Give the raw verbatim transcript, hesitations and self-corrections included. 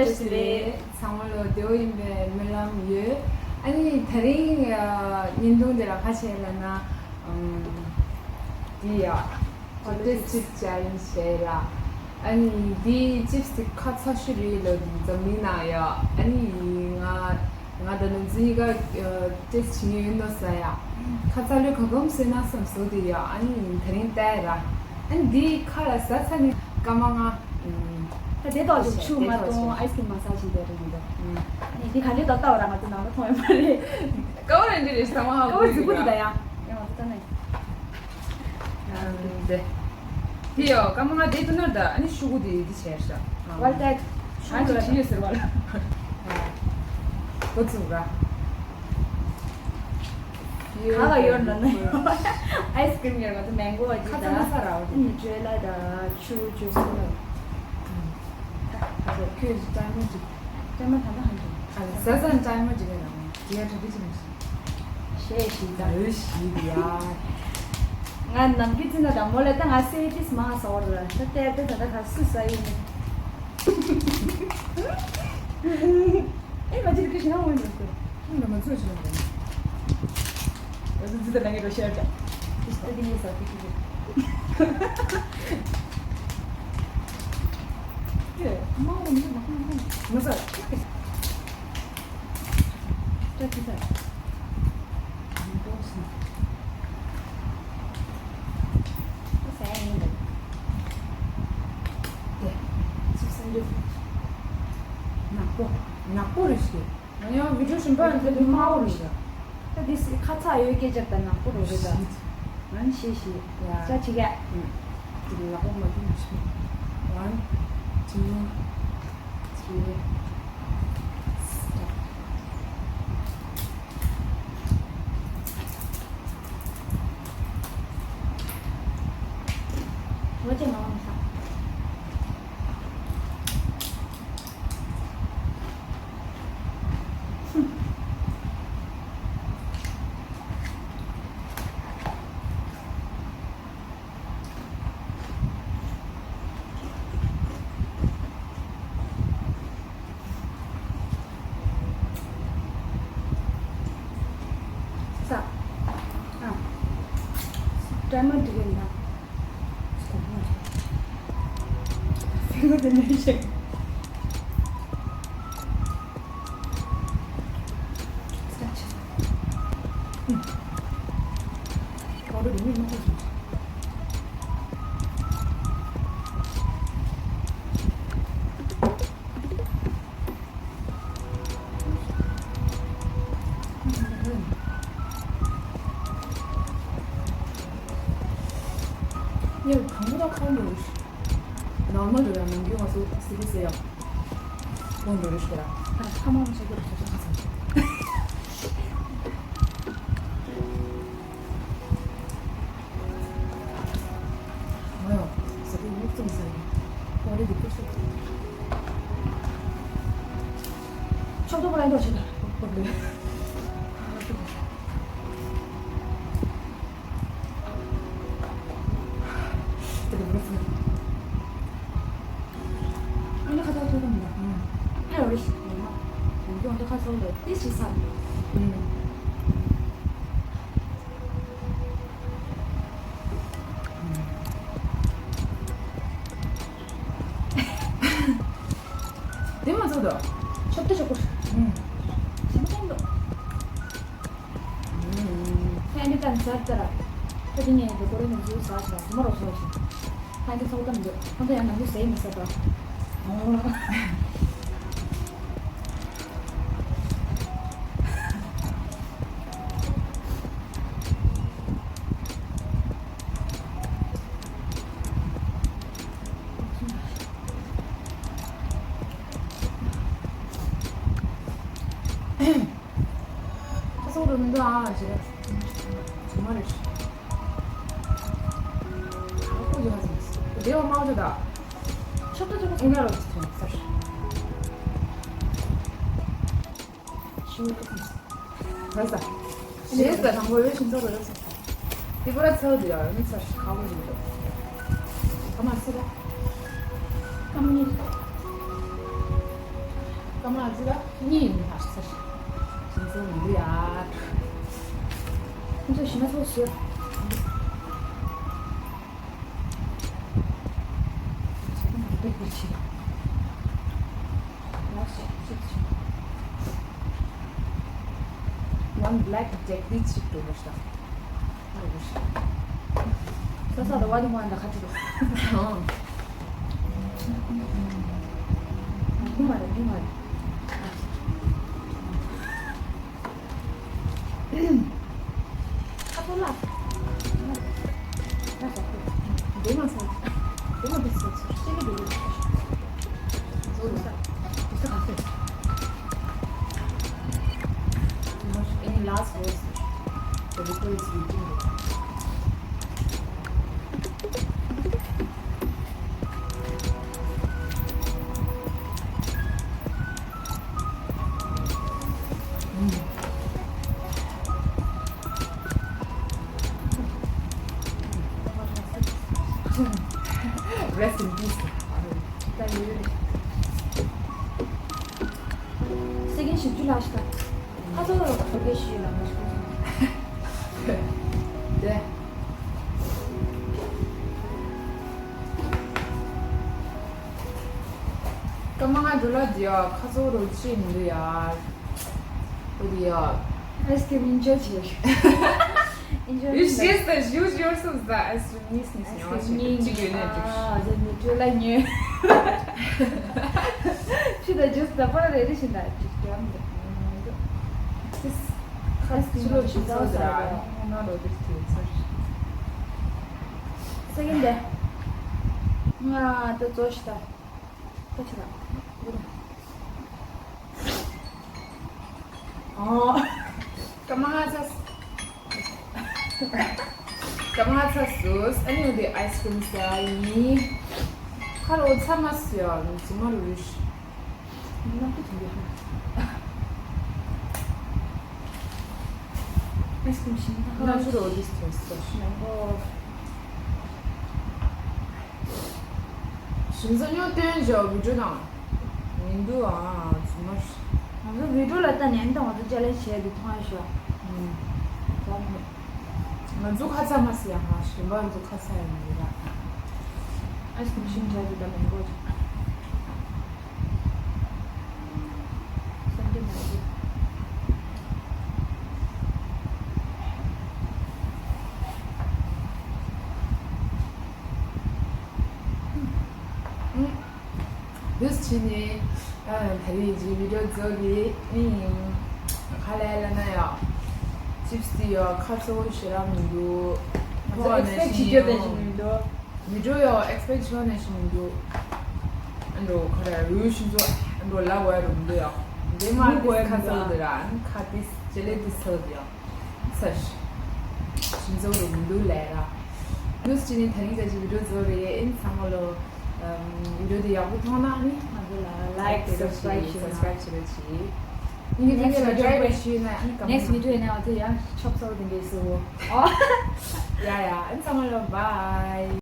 བཀྲ་ཤིས་བདེ་ལེགས། ཚང་མ་ལ་བདེ་པོ་ཡིན་པའི་སྨོན་ལམ་ཡོད། ཨ་ནི་དེ་རིང་ཨ་བརྙན་ཐུང་འདི་ལ་ག་རེ་བྱས་ལབ་ན། ཨམ། འདི་ཡ། ཊེ་སི་ཊི་ཅེ་ལེན་ཇི་བྱས་ལ། ཨ་ནི་འདི་ཅིབ་སི་དེ་ཁ་ཚ་ཤོས་རེད་ལབ་འདུག་འཛམ་གླིང་ནང་ཡ། ཨ་ནི་ང་ང་དང་ནང་ཚན་གཉིས་ཀ་ཊེ་སི་ཊི་བྱེད་མཁན་ཡོད་ནོ་ཟེར་ཡ། ཁ་ཚ་ལོས་ག་གམ་ཟེར་ན་བསམ་སོང་དེ་ཡ། ཨ་ནི་དེ་རིང་ལྟ་ཡ་ར། ཨ་ནི་འདི་ཁ་ལ་ཟ་ཚར་ནས་སྐར་མ་ལྔ། ད་དེ་ཏོག་ཙམ་ཆུ་མ་གཏོང་ཨའི་སི་ཀྲིམ་མ་ཟ་བྱེད་བསྡད་རེད་མི་འདུག་ཨ་ནི་འདི་ག་ལེ་ཏོག་ཏོག་ར་ང་ཚོ་ནང་ལ་མཐོང་ཡོད་མ་རེད། ཀ་བ་རེ་འདི་རེད་ཟ་མ་ཧ་ཀ་བ་གོ་རྫིག་པོ་འདི་ད་ཡ། ཡ་ང་ཚོ་ལྟ་ནས། དེ་དེ་ཡོ་སྐར་མ་ལྔ་དེ་ཏུ་ན་ད་ཨ་ནི་ཤུ་གུ་དེ་འདི་བྱས་ཤག་ཨ་ནི་ཅི་ཡོད་ཟེར་བ་ལ། ཨ་ནི་ཅི་ཡོད་ཟེར་བ་ལ། འགོ་བཙུགས་ར། ག་ལ་ཡོད་ན་ན་ཡོད། ཨའི་སི་ཀྲིམ་ཡོད་ང་ཚོ་མེང་གོ་བ་ཅི་ད། ཁ་ཚ་ན་ས་ར་བ་དེ། ཨ་ནི་ཇོ་ལ་ད་ཆུ་ཇོ་སི་ལ། ད་ད་ཁྱོད་ཀྱི་ཏྲ་མོ་ཅིག་ཏྲ་མོ་ད་ད་ཧན་ཏུ། ཨ་ལ་ཟ་ཟ་ཏྲ་མོ་ཅིག་ཡོད་ལ་ཡ་ད་དེ་ཅི་མི་ཤེས། ཤེས་ཤིག་ད། ཨོ་ཤི་ཡ། ང་ནམ་རྒྱུན་ཅི་ན་དང་མོ་ལ་ད་ང་སེ་ཏིས་མ་ཧ་ས་བར་ལ་ད་ཏེ་ཏེ་ད་ད་ཁ་སུ་ས་ཡིན། ཨེ་མ་ཅི་རིག་གི་ཞིག་ན་འོང་ཡོད་གི་ང་མ་ཚོད་ཞིག་ན་འོང་། ཨ་ཙི་ཙི་ད་ལ་ངེད་རོ་ཤར་ད། ཏིས་ཏ་དི་ངེད་ས་ཏི་ཏི་ཏི། ཨེ་མ་འོང་ཡོད་མ་ཁོང་ཁོང་མ་ས། ཏ་ཏི་ཏ། ནག་པོ། ནག་པོ་རེད་ཤག་ང་ཡང་བི་ཌིའོ་ཞིག་འབའ་ནི་དེ་དུས་དམར་པོ་རེད་ཤག་ད་དེ་སི་ཁ་ཚ་ཡོད་སྐད་ཆ་ད་ནག་པོ་རོ་རེད་ད། ང་ནི་ཤེས་ཤེས། ཡ། ཅ་ཆི་ག་ཨུ། དེ་ལ་ལག་པ་མ་བརྒྱུད་ནས་ཤི། One, two, three, stop. ང་ཅི་ང་བ་མི་ས། ས། ཨ། ཀྲ་མ་འགྲིག་གི་མ། ཟེར་གོ་དེ་མི་ཤེས། ས་ཆ། ཨུ། ཁོ་རང་གི་མིག་མ་ཐུབ་སོང་། ངས་དང་པོ་ད་ཁ་འདོན་རེད། ནོར་མལ་འགྲོ་ཡ་ནང་རྒྱུ་ང་ཚོ་སི་ལི་སེ་ཡ། ཁོང་འགྲོ་རེད་ཤག་ར། ད་ཁ་མང་མང་བྱེད་དགོས་རེད་ཟེར་ཁ་ཚང་། ང་ཡང་ཟ་དུས་མིག་བཙུམ་ཟ་ཡིན། ཀོ་རི་འདི་ཀུ་ཤུ། ཆོག་ཏུ་པ་ལ་འགྲོ་ཆེ་ད། ཀོ་རི། དེ་ལ་མི་ཚང་། ཨ་ནི་ཁ་ཐོག་ཐོག་གམ་ལ། ཨ་རེ་ཞིག་ཡོང་ན། ཡོང་དུས་ཁ་ཚོན་ལ་ཏི་ཞིག་ས། དེ་མ་ཚོགས་དོ། ཆོབ་ཏུ་ཆོག་གོ། ཞིམ་པོ་ཅན་དོ། ཁྱེད་འདི་དང་ཟར་ཙ་ར། ཁོ་དེ་ནས་འདི་གོ་རེ་ནས་འཛུལ་ཟ་ཞིག་ལ་མོ་རོ་སོ་ཞིག་ཁ་འདི་ཚོགས་དམ་འདུག་ཁོ་ཚོ་ཡང་ནང་དུ་ཟས་མི་ཟ་དོ། ཁ་སང་རུ་མི་འདུག་ཨ་ཞེས་རེད། ཇི་མ་རེད། ཁ་ཁོ་ཇི་ཧ་ཟིན། དེ་བ་མང་ཆོ་ད། ཆོག་ཏུ་ཆོག་ཏུ་ཨེ་ན་རོ་ཟིན་ཚར། ཞུ་ཡོད་ཀི་ཚིམས། རེད་ས། ཞེས་ཟེར་དང་པོ་ཡོད་ཤིན་ཏུ་རེད་ས། དེ་པོ་ར་ཚེ་བ་དེ་ཡ་ཡོད་མི་ཚར་ཁ་བོ་ཡོད། ཁ་མ་ཚེ་ར། ཁ་མ་ཉིད། མ་ཟིག་གཉིས་ཡིན་ཧ་ས། ཞིམ་ཚང་མི་འདུག་ཡ། ཁོང་ཚོ་ཞིམ་མ་ཚོགས་ཟོས། One black jack this chip to much. Sasa the one one the khatiro. Kumare, kumare. Apola. Dema sa. Dema bisa. Sini dulu. Zola. Bisa kafe. Any last words? The request is waiting. Rest in peace. Second shift ལ་ཤི་ད། ཁ་ཐོར་རོ་ཁ་ཐོར་ཤི་ལ་མ་ཤི། དེ། ཀ་མ་ང་འགྲོ་ལ་དེ་ཡ་ཁ་ཚོ་རོ་ཅི་མི་འདུག་ཡ། ཨོ་དེ་ཡ། Ice cream enjoy བྱེད། Enjoy you བྱེད། Yes, the use yourself the ice cream ཉིས་ཉིས་ཉོ་བྱེད་གཅིག་ཡོད་ནས་འགྲིག་ཨ་ཟེར་ནས་བྲོས་ལ་ཉོས། ཕྱི་ད་ཇུས་ད་པར་རེ་རེ་བཞིན་ད་ཅིག་ཀྱང་འདུག This ཁ་ཅི་ལོ་ཅི་ཚོ་ཟེར་ཨ་ཡོང་ན་རོ་དེ་ཚོ་ཚར། Second day. ང་ད་ཚོ་ཤི་ད། ད་ཆི་ད། ཨོ། ཀ་མ་ང་ཚ། ཀ་མ་ང་ཚ་སུས་ཨ་ནི་འདི་ice cream ཟ་ཡིན། ཁ་རོ་ཚ་མ་སུ་ཡ་ནི་ཚུ་མ་རུ་རུ་ཤི། ནམ་དུ་ཐུང་གི་ཧ། ice cream ཤིང་ན་ཧ། ན་ཆུ་རོ་འདི་ཐོས་སོ། Mango། ཞིམ་ཚ་ཉོ་སྟོན་བྱ་བི་ཌིའོ་དང་། མི་འདུག་ཨ་ཚུ་མ། ང་ཚོ་བི་ཌིའོ་ལ་ལྟ་ནས་ཨེ་འདྲ་ང་ཚོ་ཅ་ལེན་བྱས་འདུག་མཐོང་ཡ་ཤོག་ཨུམ། ང་ཚོ་ཁ་ཚ་མ་སི་ཡ་ཧ་གཞན་པ་ང་ཚོ་ཁ་ཚ་ཡ་མི་ར། ཨ་ཞིམ་ཞིམ་བྱས་འདུག་ད་མེན་གོ། སེམས་ཅན་མ་ཡིན། འདུས་བྱས་ནས་ད་རེས་ཀྱི་བི་ཌིའོ་རྫོགས་རེད། ཨིན། ག་ལེ་ལ་ན་ཡ། ཅིབ་སི་དེ་ཡ་ཁ་ཚོ་ཞེ་ར་མི་འདུག་ང་ཚོ་ཨེག་སི་པེག་བྱེད་རྒྱུ་དེ་ཞིག་མི་འདུག་མི་འགྲོ་ཡོ་ཨེག་སི་པེག་བྱས་ནས་ཞིག་མི་འདུག་ཨ་འགྲོ་ཁ་ར་རུ་ཤིང་ཚོ་ཨ་འགྲོ་ལ་བ་རུ་མི་འདུག་ཡོ། འདི་མ་འདི་ཁ་སལ་འདི་ར་ཨ་ཁ་ཏིས་ཅེ་ལེ་ཏིས་སལ་འདི་ཡོ། ཚར། ཤིང་ཚོ་རུ་མི་འདུག་ལས་ར། ནུས་ཅི་ནི་ད་རིང་ཙམ་གྱི་བི་ཌིའོ་བཟོ་རེད། ཨིན་ཚང་མ་ལོ་བི་ཌིའོ་འདི་ཡག་པོ་མཐོང་ན་ནི་ང་ཚོ་ལ་ལའིག་ལའིག་སབ་སི་ཀ་རབ་བྱེད་རོགས་སབ་སི་ཀ་རབ་བྱེད་རོགས་གྱིས། ཡིན་གྱི་ནེག་སི་ཊི་བི་ཌིའོ་ཊ་རའི་བྱས་ན་ཨ་ནི་ཀ་ནེག་སི་ཊི་བི་ཌིའོ་ཡིན་ན་ང་ཚོ་ཡང་ཆོབ་སོ་དེ་འདྲས་སུ། ཨོ། ཡ་ཡ། ཨ་ནི་ཚང་མ་ལ་བྷའི།